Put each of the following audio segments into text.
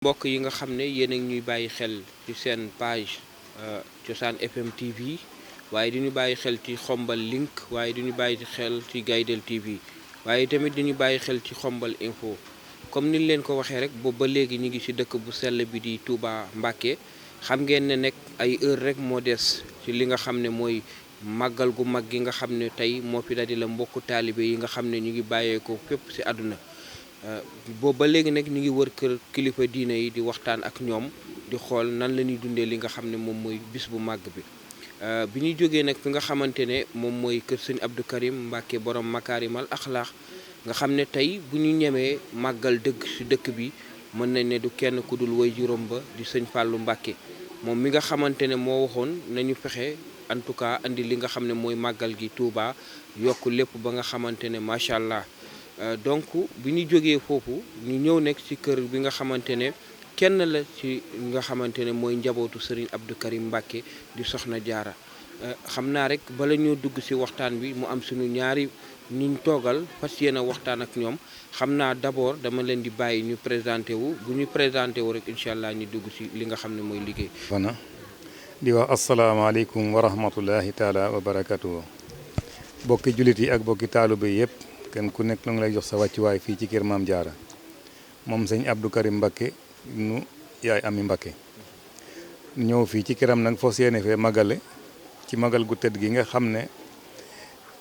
mbokk yi nga xam ne yéen a ngi ñuy bàyyi xel ci seen page Cosaan FM TV waaye di ñu bàyyi xel ci Xombal link waaye di ñu bàyyi xel ci Gaydel TV waaye tamit di ñu bàyyi xel ci Xombal info comme niñ leen ko waxee rek boobu ba léegi ñu ngi ci dëkk bu sell bi di Touba Mbacké xam ngeen ne nekk ay heure rek moo des ci li nga xam ne mooy màggal gu mag gi nga xam ne tey moo fi daldi la mbokku taalibe yi nga xam ne ñu ngi bàyyeekoo fépp ci àdduna. boobu ba léegi nag ñu ngi wër kër kilifa diine yi di waxtaan ak ñoom di xool nan la ñuy dundee li nga xam ne moom mooy bis bu màgg bi bi ñuy jógee nag fi nga xamante ne moom mooy kër sëñ Abdou Karim Mbacké borom makaarimal axlaax nga xam ne tey bu ñu ñemee màggal dëgg ci dëkk bi mën nañ ne du kenn ku dul way juróom ba di sëñ Fallou Mbacké moom mi nga xamante ne moo waxoon nañu fexe en tout cas andi li nga xam ne mooy màggal gi Touba yokk lépp ba nga xamante ne macha allah. donc bi ñu jógee foofu ñu ñëw nekk ci kër bi nga xamante ne kenn la ci nga xamante ne mooy njabootu Serigne Abdou Karim Mbacké di Soxna Jaara xam naa rek bala ñoo dugg ci waxtaan bi mu am suñu ñaari ñu toogal fas yéene waxtaan ak ñoom xam naa d'abord dama leen di bàyyi ñu présenté wu bu ñu présenté wu rek incha allah ñu dugg ci li nga xam ne mooy liggéey. fana di wax asalaamaaleykum wa rahmatullahi taala wa barakatuhu bokki jullit yi ak bokki taalibe yëpp. kenn ku nekk la nga lay jox sa wàccuwaay fii ci kër Maam Jaara moom sëñ Abdou Karim Mbacké nu yaay Ami Mbacké ñëw fii ci këram nag foo yéene fee magale ci magal gu tëdd gi nga xam ne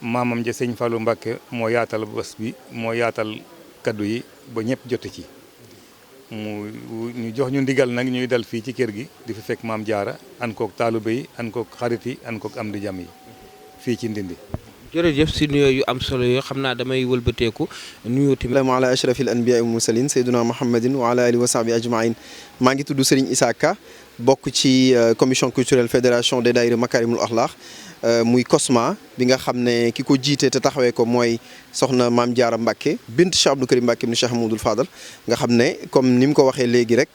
maamam ja sëñ Fallou Mbacké moo yaatal bés bi moo yaatal kaddu yi ba ñëpp joti ci ñu jox ñu ndigal nag ñuy dal fii ci kër gi di fi fekk Maam Jaara an kook taalibe yi an kook xarit yi an kook am di jam yi fii ci Ndindi. jërëjëf si nuyoo yu am solo yoo xam naa damay wëlbateeku nuyoo tamit ala ashrafil anbiya wa mursalin sayyiduna muhammadin wa ala alihi wa sahbi ajmain maa ngi tudd Serigne Issa Ka bokk ci commission culturelle fédération des daïra makarimul akhlaq muy COSMA bi nga xam ne ki ko jiite te taxawee ko mooy soxna Maam Jaara Mbacké bint Cheikh Abdou Karim Mbacké ibn Cheikh Mamadou Fadal nga xam ne comme ni mu ko waxee léegi rek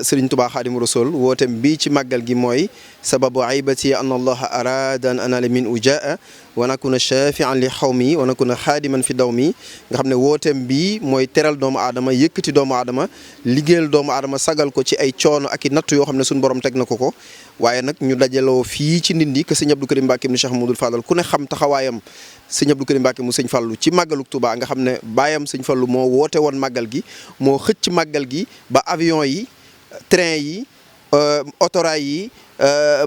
Serigne Touba Xaadimu Rasuul wooteem bii ci màggal gi mooy sababu aybati an allaha arada an anala min ujaa wa nakuna shafian li xawmi wa nakuna xaadiman fi dawmi nga xam ne wooteem bii mooy teral doomu aadama yëkkati doomu aadama liggéeyal doomu aadama sagal ko ci ay coono ak i natt yoo xam ne suñu borom teg na ko waaye nag ñu dajaloo fii ci Ndindi que sëñ Abdou Karim Mbacké ibn Cheikh Mamadou Fadal ku ne xam taxawaayam sëñ Abdou Karim Mbacké mu sëñ Fallou ci màggaluk Touba nga xam ne baayam sëñ Fallou moo woote woon màggal gi moo xëcc màggal gi ba avion yi train yi autorail yi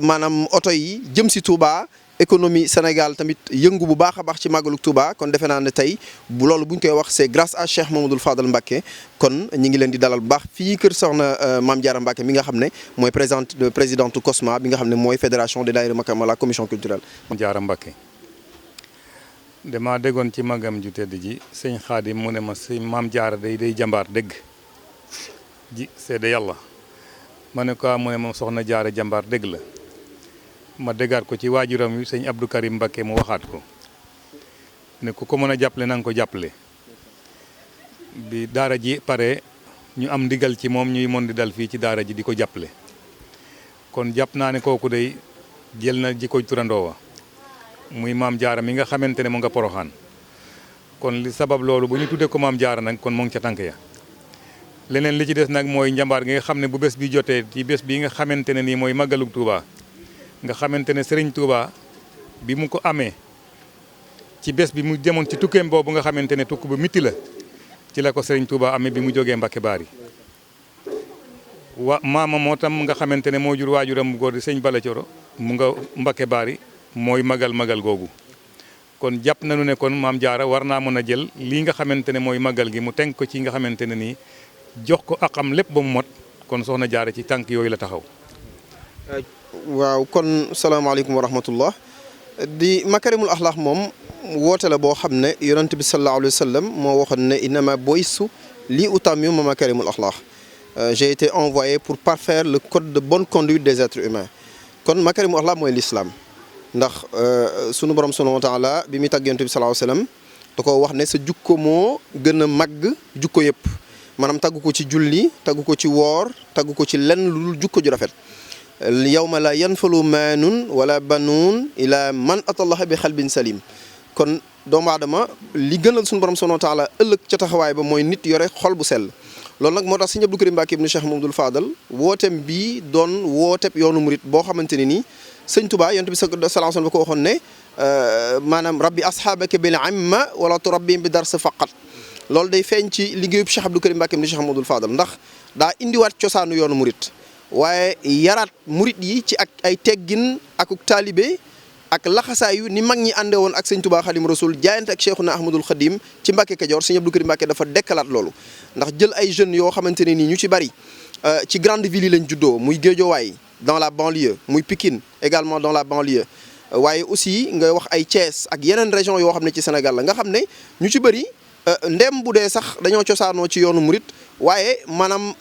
maanaam oto yi jëm si Touba économie Sénégal tamit yëngu bu baax a baax ci màggaluk Touba kon defe naa ne tey bu loolu bu ñu koy wax c'est grâce à Cheikh Mamadou Fadal Mbacké kon ñi ngi leen di dalal bu baax fii kër soxna Maam Jaara Mbacké mi nga xam ne mooy présidente COSMA bi nga xam ne mooy fédération des daïra makarim la commission culturelle. Maam Jaara Mbacké damaa déggoon ci magam ju tedd ji sëñ Xaadim mu ne ma sëñ Maam Jaara day jàmbaar dégg ji seede yàlla ma ne ko mu ne ma soxna Jaara jàmbaar dégg la ma déggaat ko ci waajuram wi sëñ Abdou Karim Mbacké mu waxaat ko ne ku ko mën a jàppale na nga ko jàppale bi daara ji pare ñu am ndigal ci moom ñuy mën di dal fii ci daara ji di ko jàppale kon jàpp naa ne kooku day jël na ji koy turandoowa muy Maam Jaara mi nga xamante ne mu nga Poroxaan kon li sabab loolu bu ñu tuddee ko Maam Jaara nag kon mu ngi ca tànk ya leneen li ci des nag mooy njàmbaar gi nga xam ne bu bés bi jotee ci bés bi nga xamante ne nii mooy màggalug Touba nga xamante ne Serigne Touba bi mu ko amee ci bés bi mu demoon ci tukkeem boobu nga xamante ne tukk bu mitti la ci la ko Serigne Touba amee bi mu jógee Mbacké Bari maama moo tam nga xamante ne moo jur waajuram bu góor di sëñ Bala Coro mu nga Mbacké Bari mooy magal googu kon jàpp nañu ne kon Maam Jaara war naa mën a jël lii nga xamante ne mooy magal gi mu tenk ko ci nga xamante ne nii jox ko akam lépp ba mu mot kon soxna Jaara ci tànk yooyu la taxaw. waaw kon salaamaaleykum wa rahmatullah di makarimul axlaq moom woote la boo xam ne yonent bi sallallahu alayhi wa sallam moo waxoon ne innama boysu lii utammima makarimul axlaq j'ai été envoyé pour parfaire le code de bonne conduite des êtres humains kon makarimul axlaq mooy l'islam ndax sunu borom subhanahu wa taala bi muy tàgg yonent bi sallallahu alayhi wa sallam da ko wax ne sa jukko moo gën a màgg jukko yëpp maanaam taggu ko ci julli taggu ko ci woor taggu ko ci lenn lu dul jukko ju rafet yawma la yanfalu maanun wala banuun ila man atallaha bi xalbin salim kon doomu aadama li gënal suñu borom subhanahu wa taala ëllëg ca taxawaay ba mooy nit yore xol bu sell loolu nag moo tax sëñ Abdou Karim Mbacké ibnu Cheikh Mamadou Fadal wooteem bii doon wooteeb yoonu murit boo xamante ne nii sëñ Touba yonent bi sallallahu alayhi wa sallam ba ko waxoon ne maanaam rabbi asxaabaka bil amma wala turabbihim bi dars faqat loolu day feeñ ci liggéeyub Cheikh Abdou Karim Mbacké ibnu Cheikh Mamadou Fadal ndax daa indiwaat cosaanu yoonu murit waaye yaraat murit yi ci ak ay teggin akuk taalibe ak laxasaayu ni mag ñi ànde woon ak sëñ Touba Xadim Rasul jaayante ak Cheikhuna Ahmadul Xadim ci Mbàkke Kajoor sëñ Abdou Karim Mbacké dafa dekkalaat loolu ndax jël ay jeunes yoo xamante ne nii ñu ci bari ci grande ville yi lañ juddoo muy Géejawaay dans la banlieue muy Pikine également dans la banlieue waaye aussi nga wax ay Thiès ak yeneen région yoo xam ne ci Sénégal la nga xam ne ñu ci bëri ndem bu dee sax dañoo cosaanoo ci yoonu murit waaye maanaam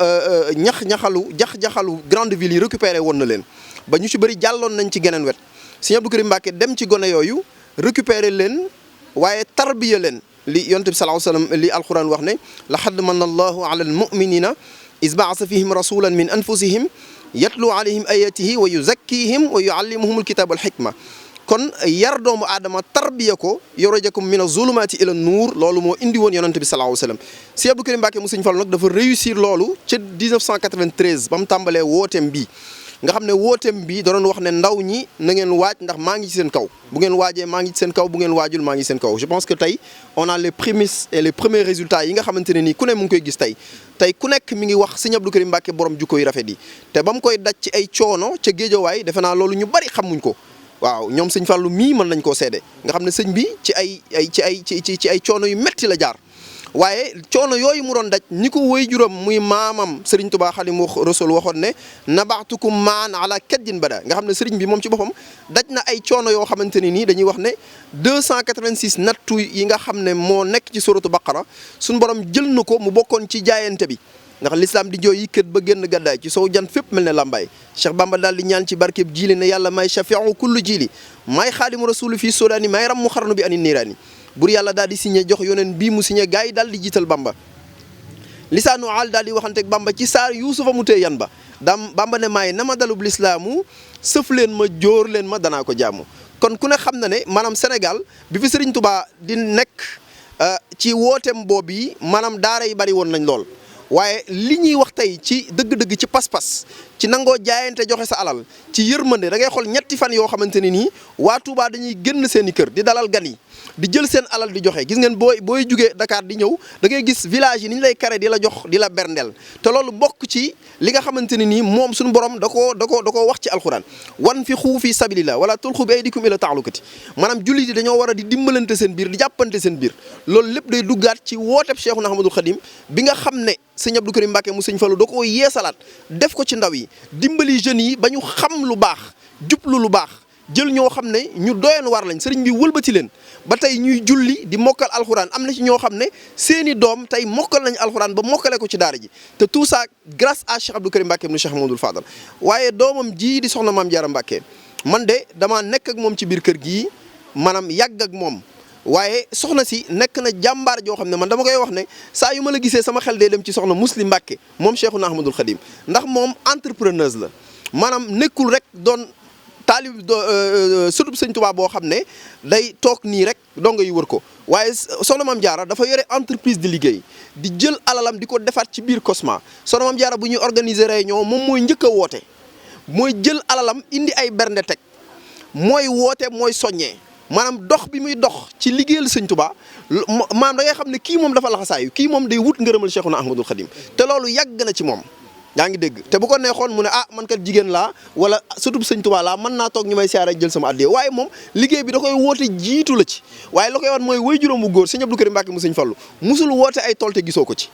jax-jaxalu grande ville yi récupéré woon na leen ba ñu ci bëri jàlloon nañ ci geneen wet sëñ Abdou Karim Mbacké dem ci gone yooyu récupérer leen waaye tarbiya leen li yonent bi sallallahu alayhi wa sallam li alquran wax ne laqad manna allahu ala almuminina is baasa fihim rasulan min anfusihim yatlu alayhim ayatihi wa yuzakkihim wa yuallimuhum alkitaba wal hikma kon yar doomu aadama tarbiya ko yuxrijukum min azulumati ila nuur loolu moo indi woon yonent bi sallallahu alayhi wa sallam sëñ Abdou Karim Mbacké mu sëñ Fallu nag dafa réussir loolu ca 1993 ba mu tàmbalee wooteem bii nga xam ne wooteem bi da doon wax ne ndaw ñi na ngeen waaj ndax maa ngi ci seen kaw bu ngeen waajee maa ngi ci seen kaw bu ngeen waajul maa ngi ci seen kaw je pense que tey on a les prémices et les premiers résultats yi nga xamante ne nii ku ne mu ngi koy gis tey ku nekk mi ngi wax sëñ Abdou Karim Mbacké borom jukko yu rafet yi te ba mu koy daj ci ay coono ca Géejawaay defe naa loolu ñu bari xamuñ ko waaw ñoom sëñ Fallou mii mën nañ koo seede nga xam ne sëñ bi ci ay coono yu metti la jaar waaye coono yooyu mu doon daj ni ko woy juróom muy maamam Serigne Touba Xaadimu Rasuul waxoon ne nabaatukum maan ala kaddin bada nga xam ne Serigne bi moom ci boppam daj na ay coono yoo xamante ne nii dañuy wax ne 286 nattu yi nga xam ne moo nekk ci suratu Baqara suñu borom jël na ko mu bokkoon ci jaayante bi ndax l'islam di jooy yëkkat ba génn gàddaay ci sow jan fépp mel ne làmbaay Cheikh Bamba daal di ñaan ci barkeb jiili ne yàlla may shafiu kullu jiili may Xaadimu Rasuul fii sodaani may ram mu xarnu bi ani niiraani bur yàlla daal di signé jox yoneen bii mu signé gars yi daal di jiital Bamba lisaanu aal daal di waxanteeg Bamba ci saar Yuusufa mu tee yan ba Bamba ne maay na ma dalub lislaamu sëf leen ma jóor leen ma danaa ko jaamu kon ku ne xam na ne maanaam Sénégal bi fi Serigne Touba di nekk ci wooteem boobu yi maanaam daara yi bari woon nañ lool waaye li ñuy wax tey ci dëgg-dëgg ci pas-pas ci nangoo jaayante joxe sa alal ci yërmande da ngay xool ñetti fan yoo xamante ne nii waa Touba dañuy génn seen i kër di dalal gan yi di jël seen alal di joxe gis ngeen booy jugee Dakar di ñëw da ngay gis village yi ni ñu lay kare di la jox di la berndeel te loolu bokk ci li nga xamante ne nii moom suñu borom da koo wax ci alxuraan wan fi xuu fi sabilillah wala tulxu bi aydikum ila taalukati maanaam jullit yi dañoo war a di dimbalante seen biir di jàppante seen biir loolu lépp day duggaat ci wooteb Cheikhuna Ahmadul Xadim bi nga xam ne sëñ Abdou Karim Mbacké mu sëñ Fallu da koo yeesalaat def ko ci ndaw yi dimbali jeunes yi ba ñu xam lu baax jublu lu baax jël ñoo xam ne ñu doyoon war lañ sëriñ bi wëlbati leen ba tey ñuy julli di mokkal alxuraan am na ci ñoo xam ne seeni doom tey mokkal nañu alxuraan ba mokkale ko ci daara ji te tout ça grâce à Cheikh Abdou Karim Mbacké mu Cheikh Mamadou Fadal waaye doomam ji di soxna Maam Jaara Mbacké man de damaa nekk ak moom ci biir kër gii maanaam yàgg ak moom waaye soxna si nekk na jàmbaar joo xam ne man dama koy wax ne saa yu ma la gisee sama xel day dem ci soxna Muslim Mbacké moom Cheikhuna Ahmadul Khadim ndax moom entrepreneuse la maanaam nekkul rek doon taalib surtout sëñ Tuubaa boo xam ne day toog nii rek donga yu wër ko waaye soxna Maam Jaara dafa yore entreprise di liggéey di jël alalam di ko defaat ci biir Cosma soxna Maam Jaara bu ñuy organiser réunion moom mooy njëkk a woote mooy jël alalam indi ay bernde teg mooy woote mooy soññee maanaam dox bi muy dox ci liggéeyal sëñ Tuubaa maanaam da ngay xam ne kii moom dafa laxasaayu kii moom day wut ngërëmal Cheikhuna Ahmadul Khadim te loolu yàgg na ci moom yaa ngi dégg te bu ko neexoon mu ne ah man kat jigéen laa wala surtout sëñ Tuubaa laa mën naa toog ñu may siyaare jël sama addiya waaye moom liggéey bi da koy woote jiitu la ci waaye la koy wan mooy way juróom bu góor sëñ Abdou Karim Mbacké mu sëñ Fallu musul woote ay tool te gisoo ko ci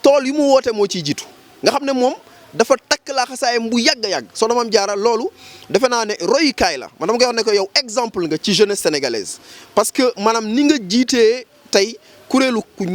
tool yi mu woote moo ciy jiitu nga xam ne moom dafa takk laa xasaayam bu yàgg a yàgg soxna Maam Jaara loolu defe naa ne royukaay la man dama koy wax ne ko yow exemple nga ci jeunesse sénégalaise parce que maanaam ni nga jiitee tey kuréelu ku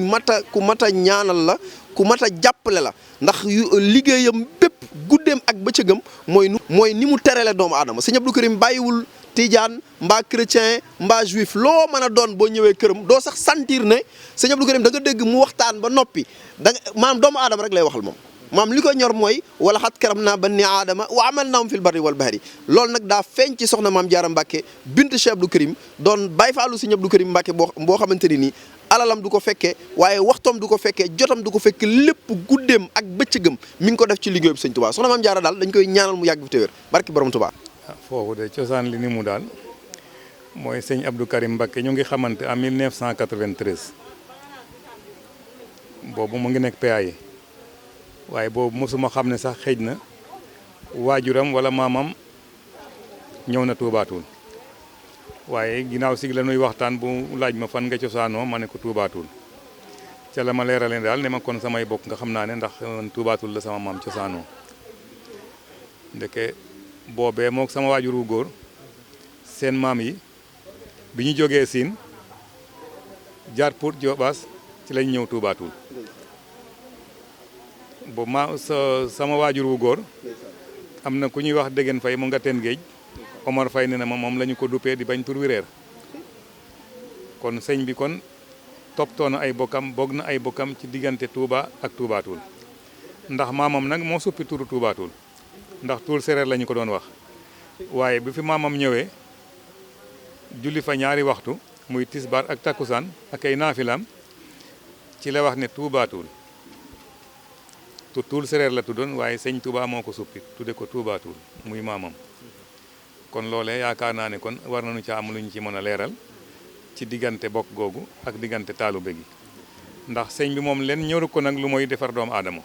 mat a ñaanal la ku mat a jàppale la ndax liggéeyam bépp guddeem ak bëccëgam mooy ni mu terele doomu aadama sëñ Abdou Karim bàyyiwul tijaan mbaa chrétien mbaa juif loo mën a doon boo ñëwee këram doo sax sentir ne sëñ Abdou Karim da nga dégg mu waxtaan ba noppi da nga maanaam doomu aadama rek lay waxal moom maam li ko ñor mooy wala xat karam naa bani aadama wa amal naam fil barri wal bahri loolu nag daa feeñ ci soxna Maam Jaara Mbacké bint Cheikh Abdou Karim doon Baay Faalu sëñ Abdou Karim Mbacké boo xamante ni nii alalam du ko fekkee waaye waxtoom du ko fekkee jotam du ko fekkee lépp guddeem ak bëccëgam mi ngi ko def ci liggéeyu Sëñ Touba soxna Maam Jaara daal dañ koy ñaanal mu yàgg fi te wér barki borom Touba. foofu de cosaan li ni mu daal mooy sëñ Abdou Karim Mbacké ñu ngi xamante en 1993 boobu mu ngi nekk PA yi waaye boobu mosuma xam ne sax xëj na waajuram wala maamam ñëw na Touba Toul waaye ginnaaw si la nuy waxtaan bu laaj ma fan nga cosaanoo ma ne ko Touba Toul ca la ma leeraleen daal ne ma kon samay bokk nga xam naa ne ndax Touba Toul la sama maam cosaanoo ndeke boobee mook sama waajur wu góor seen maam yi bi ñu jógee Siin jaar pour Diobass ci lañ ñëw Touba Toul boobu sama waajur wu góor am na ku ñuy wax Déggen Fay mu nga teen géej Omar Fay ne na ma moom la ñu ko duppee di bañ tur wi réer kon sëñ bi kon toppatoo na ay bokkam bokk na ay bokkam ci diggante Touba ak Touba Toul ndax maamam nag moo suppi turu Touba Toul ndax Toul séréer la ñu ko doon wax waaye bi fi maamam ñëwee julli fa ñaari waxtu muy tisbaar ak takkusaan ak ay naafilaam ci la wax ne Touba Toul Toul séréer la tuddoon waaye sëñ Touba moo ko suppi tudde ko Touba Toul muy maamam kon loolee yaakaar naa ne kon war nañu ca am lu ñu ci mën a leeral ci diggante bokk googu ak diggante taalube gi ndax sëñ bi moom leen ñëru ko nag lu mooy defar doomu aadama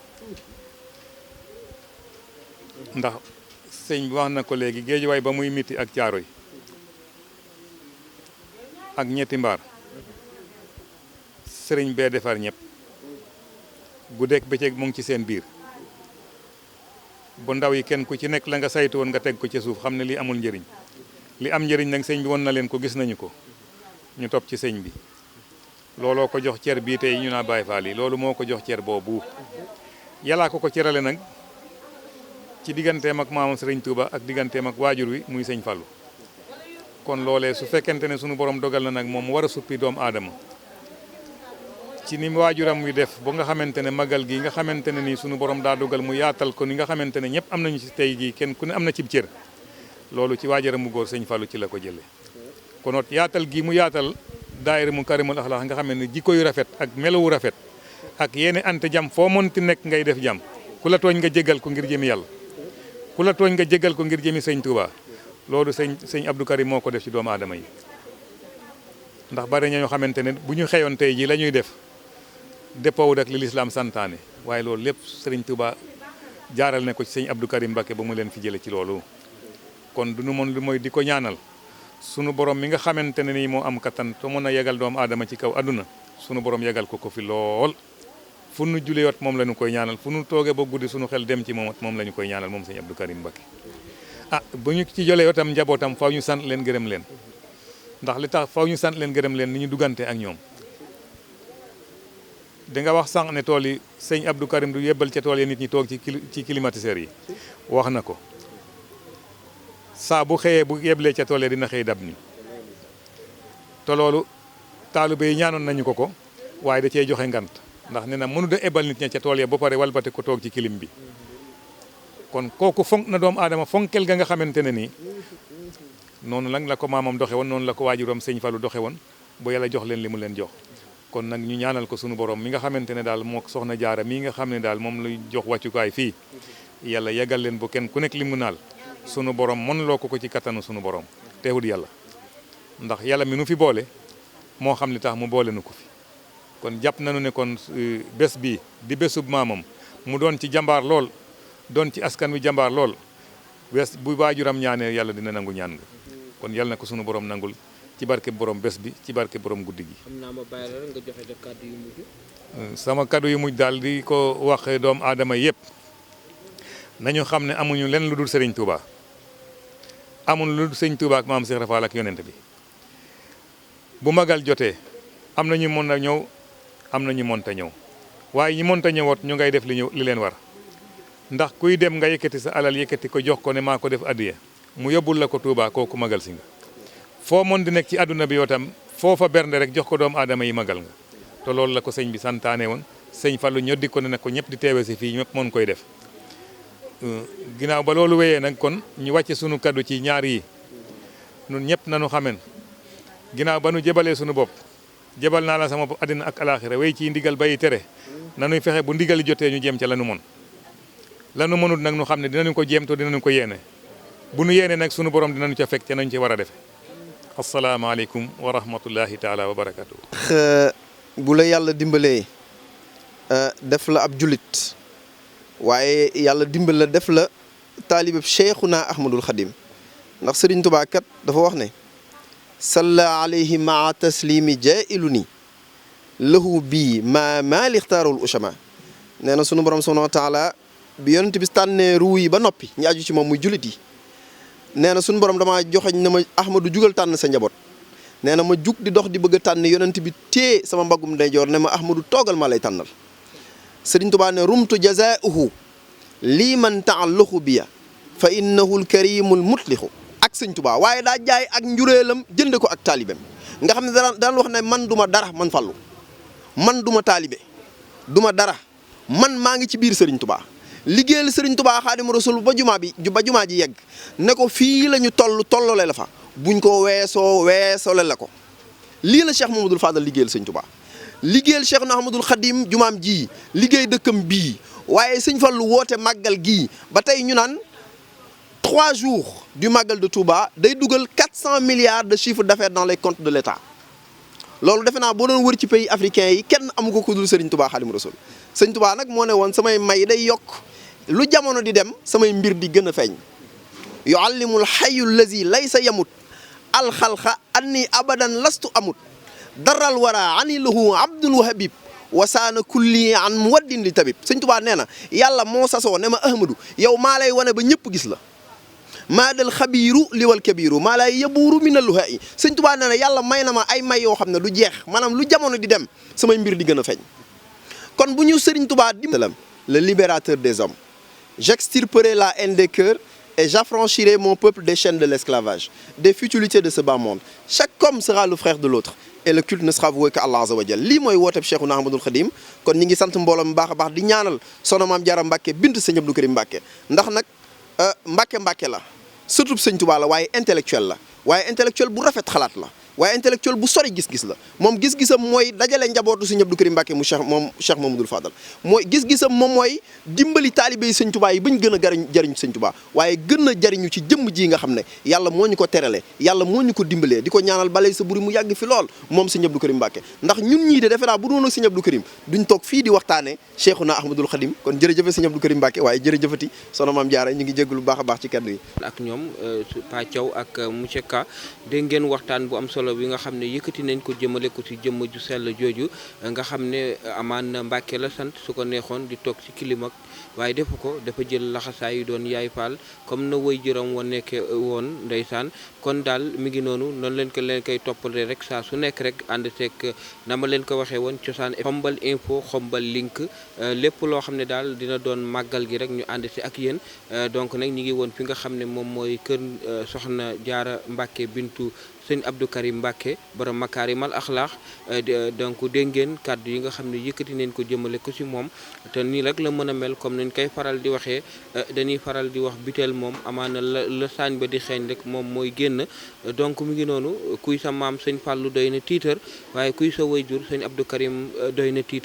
ndax sëñ bi wax na ko léegi géejuwaay ba muy miti ak caaroy ak ñetti mbaar sëriñ bee defar ñëpp guddeeg bëccëg mu ngi ci seen biir bu ndaw yi kenn ku ci nekk la nga saytu woon nga teg ko ci suuf xam ne lii amul njëriñ li am njëriñ nag sëñ bi won na leen ko gis nañu ko ñu topp ci sëñ bi looloo ko jox cer bii tey ñu naa Baay Faal yi loolu moo ko jox cer boobu yàllaa ko cerale nag ci digganteem ak maamam Sëriñ Tuuba ak digganteem ak waajur wi muy sëñ Fallu kon loolee su fekkente ne sunu borom dogal na nag moom mu war a suppi doomu aadama ci ni waajuram wi def ba nga xamante ne magal gi nga xamante ne nii sunu borom daa dogal mu yaatal ko ni nga xamante ne ñëpp am nañu ci tey jii kenn ku ne am na cib cër loolu ci waajuram mu góor sëñ Fallu ci la ko jëlee kon yaatal gi mu yaatal daayira mu karimul axlaax nga xam ne jikko yu rafet ak melowu rafet ak yéene ante jàmm foo mënti nekk ngay def jàmm ku la tooñ nga jégal ko ngir jëmi yàlla ku la tooñ nga jégal ko ngir jëmi sëñ Touba loolu sëñ Abdou Karim moo ko def ci doomu aadama yi ndax bari ñoo xamante ne bu ñu xëyoon tey jii la ñuy def dëppoowut ak li lislaam santaane waaye loolu lépp sëriñ Touba jaaral ne ko ci sëñ Abdou Karim Mbacké ba mu leen fi jële ci loolu kon du nu mën lu mooy di ko ñaanal sunu borom mi nga xamante ne nii moo am kattan te mën a yegal doomu aadama ci kaw àdduna sunu borom yegal ko fi lool fu nu julliwaat moom la ñu koy ñaanal fu nu toogee ba guddi sunu xel dem ci moom la ñu koy ñaanal moom sëñ Abdou Karim Mbacké bu ñu ci jolee itam njabootam faw ñu sant leen gërëm leen ndax li tax faw ñu sant leen gërëm leen ni ñu duggante ak ñoom di nga wax sànq ne tool yi sëñ Abdou Karim du yebbal ca tool yi nit ñi toog ci climatiseurs yi wax na ko saa bu xëyee bu yeblee ca tool yi dina xëy dab ni te loolu taalibe yi ñaanoon nañu ko waaye da cee joxe ngant ndax nee na mënu da ebal nit ña ca tool ya ba pare walbate ko toog ci kilim bi kon kooku fonk na doomu aadama fonkel ga nga xamante ne nii noonu nag la ko maamam doxe woon noonu la ko waajuram sëñ Fallu doxe woon bu yàlla jox leen li mu leen jox kon nag ñu ñaanal ko sunu borom mi nga xamante ne daal moo soxna jaara mii nga xam ne daal moom lay jox wàccukaay fii yàlla yeggal leen bu kenn ku nekk li mu naal sunu borom mën loo ko ci kattanu sunu borom teewul yàlla ndax yàlla mi nu fi boole moo xam li tax mu boole nu ko fi kon jàpp nañu ne kon bés bii di bésub maamam mu doon ci jàmbaar lool doon ci askan wi jàmbaar lool bés bu waajuram ñaanee yàlla dina nangu ñaan nga kon yàlla na ko sunu borom nangul ci barke borom bés bi ci barke borom guddi gi. xam naa ma bàyyi la rek nga joxe def kàddu yu mujj. sama kàddu yu mujj daal di ko wax doomu aadama yëpp nañu xam ne amuñu len lu dul Serigne Touba amul lu dul Serigne Touba ak maam Cheikh Rafal ak yonent bi bu magal jotee am na ñu mën a ñëw am na ñu mënta ñëw waaye ñi mënta ñëwoot ñu ngay def li leen war ndax kuy dem nga yëkkati sa alal yëkkati ko jox ko ne maa ko def addiya mu yóbbul la ko Touba kooku magal si nga foo mën di nekk ci àdduna bi yoo tam foofa bernde rek jox ko doomu aadama yi magal nga te loolu la ko sëñ bi santaane woon sëñ Fallu ñoddi ko ne nag ko ñëpp di teewe si fii ñëpp mën koy def ginnaaw ba loolu wéyee nag kon ñu wàcce sunu kaddu ci ñaar yi ñun ñëpp nañu xamen ginnaaw ba nu jébalee sunu bopp jebal naa la sama àddina ak alaaxira way ci ndigal bàyyi tere nanuy fexe bu ndigal jotee ñu jéem ca lanu mën lanu mënut nag nu xam ne dinañu ko jéem to dinañu ko yéene bu nu yéene nag sunu borom dinañu ca fekk ca nañu ci war a defe asalaamaaleykum wa rahmatullahi taala wa barakatu. bu la yàlla dimbalee def la ab julit waaye yàlla dimbal la def la taalibeb Cheikhuna Ahmadul Xadim ndax Sëriñ Tuubaa kat dafa wax ne salla alayhi maa taslimi jailu ni lahu bii maa lixtaarul uchama nee na sunu borom subhanahu wa taala bi yonent bi tànnee ruu yi ba noppi ñu aju ci moom muy julit yi nee na sunu borom damaa joxoñ ne ma Ahmadu jugal tànn sa njaboot nee na ma jug di dox di bëgg a tànn yonent bi téye sama mbaggum ndeyjoor ne ma Ahmadu toogal ma lay tànnal Sëriñ Tuubaa ne rumtu jazaahu lii man taalluxu biya fa innahu lkarimul mutlixu ak Sëriñ Tuubaa waaye daa jaay ak njureelam jënde ko ak taalibem nga xam ne daan wax ne man duma dara man Fallu man duma taalibe duma dara man maa ngi ci biir Sëriñ Tuubaa liggéeyal Sëriñ Tuubaa Xaadimu Rasuul ba jumaa ji yegg ne ko fii la ñu tollole la fa buñ ko weesoole la ko lii la Cheikh Mamadou Fadal liggéeyal Sëriñ Tuubaa liggéeyal Cheikh Ahmadoul Khadim jumaam ji liggéey dëkkam bii waaye Sëñ Fallu woote màggal gii ba tey ñu naan 3 jours du màggal de Touba day dugal 400 milliards de chiffre d'affaires dans les comptes de l'État loolu defe naa boo doon wër ci pays africains yi kenn amu ko ku dul Sëriñ Tuubaa Xaadimu Rasuul Sëñ Tuubaa nag moo ne woon samay may day yokk lu jamono di dem samay mbir di gën a feeñ yuallimul hayyu allazi laysa yamut alxalqa anni abadan lastu amut daral wara ani lahu abdul habib wasaana kulli an muwaddin li tabib Sëñ Tuubaa nee na yàlla moo sasoo ne ma Ahmadu yow maa lay wane ba ñëpp gis la maa dal xabiiru liwal kabiiru maa lay yabuuru minal luhaa'i Sëñ Tuubaa nee na yàlla may na ma ay may yoo xam ne du jeex maanaam lu jamono di dem samay mbir di gën a feeñ kon bu ñu Sëriñ Tuubaa dimbalam le libérateur des hommes j'extirperai la haine des cœurs et j'affranchirai mon peuple des chaînes de l'esclavage des futilités de ce bas monde chaque homme sera le frère de l'autre et le culte ne sera voué qu'à Allah azza wa jalla lii mooy wooteb Cheikhuna Ahmadoul Khadim kon ñi ngi sant mbooloo mi baax a baax di ñaanal soxna Maam Jaara Mbàkke bint Sëñ Abdou Karim Mbàkke ndax nag Mbàkke la surtout Sëñ Tuubaa la waaye intellectuel la waaye intellectuel bu rafet xalaat la waaye intellectuel bu sori gis-gis la moom gis-gisam mooy dajale njabootu Sëñ Abdou Karim Mbàkke mu Cheikh Mamadou Fadal mooy gis-gisam moom mooy dimbali taalibe yi Sëñ Tuubaa yi bañ gën a jariñu Sëñ Tuubaa waaye gën a jariñu ci jëmm ji nga xam ne yàlla moo ñu ko terale yàlla moo ñu ko dimbalee di ko ñaanal balay sa buri mu yàgg fi lool moom Sëñ Abdou Karim Mbàkke ndax ñun ñii de defe naa bu doon ak Sëñ Abdou Karim duñ toog fii di waxtaane Cheikhuna Ahmadoul Khadim kon jërëjëfe Sëñ Abdou Karim Mbàkke waaye jërëjëfati soxna Maam Jaara ñu ngi jégalu baax a baax ci kaddu yi ak ñoom Pa Thiaw ak monsieur Ka dégg ngeen waxtaan bu am solo bi nga xam ne yëkkati nañ ko jëmale ko ci jëmm ju sell jooju nga xam ne amaan na Mbàkke la sant su ko neexoon di toog ci kilim ak waaye defu ko dafa jël laxasaay yu doon yaay faal comme na woy jëram wa nekke woon ndeysaan kon daal mi ngi noonu leen koy toppale rek saa su nekk rek ànd seeg na ma leen ko waxee woon cosaan xombal info xombal link lépp loo xam ne daal dina doon màggal gi rek ñu ànd si ak yéen donc nag ñi ngi woon fi nga xam ne moom mooy kër soxna Jaara Mbàkke bintu Sëñ Abdou Karim Mbàkke borom makaarimal axlaax donc dégg ngeen kàddu yi nga xam ne yëkkati nañ ko jëmale ko ci moom te nii rek la mën a mel comme nañ koy faral di waxee dañuy faral di wax butéel moom amaana la saañ ba di xeeñ rek moom mooy génn donc mu ngi noonu kuy sa maam Sëñ Fàllu doy na tiitar waaye kuy sa wayjur Sëñ Abdou Karim doy na tiitar